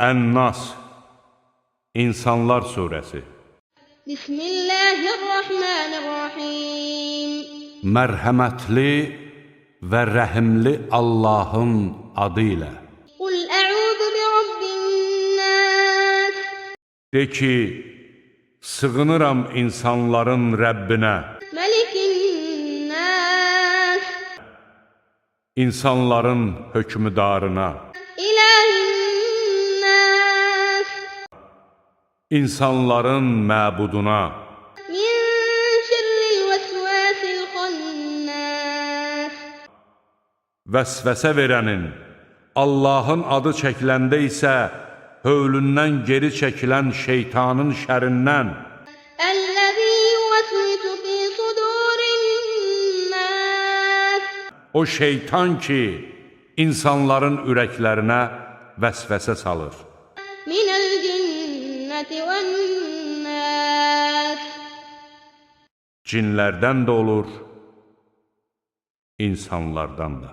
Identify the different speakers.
Speaker 1: Ən-Nas, İnsanlar Suresi.
Speaker 2: Bismillahirrahmanirrahim.
Speaker 1: Mərhəmətli və rəhimli Allahın adı ilə.
Speaker 2: Qul əuzu bi rabbin-nas.
Speaker 1: De ki, sığınıram insanların Rəbbinə.
Speaker 2: Məlikin-nas.
Speaker 1: İnsanların hökmdarına.
Speaker 2: İlahin-nas.
Speaker 1: İnsanların məbuduna.
Speaker 2: Min şerril vesvasil-xannas.
Speaker 1: Vəsvəsə verənin, Allahın adı çəkiləndə isə hövlündən geri çəkilən şeytanın şərindən.
Speaker 2: Əl-ləzî yuvəsvisu fī sudurin-nas.
Speaker 1: O şeytan ki, insanların ürəklərinə vəsvəsə salır.
Speaker 2: Minəl-cinnəti vən-nas.
Speaker 1: Cinlərdən də olur, insanlardan da.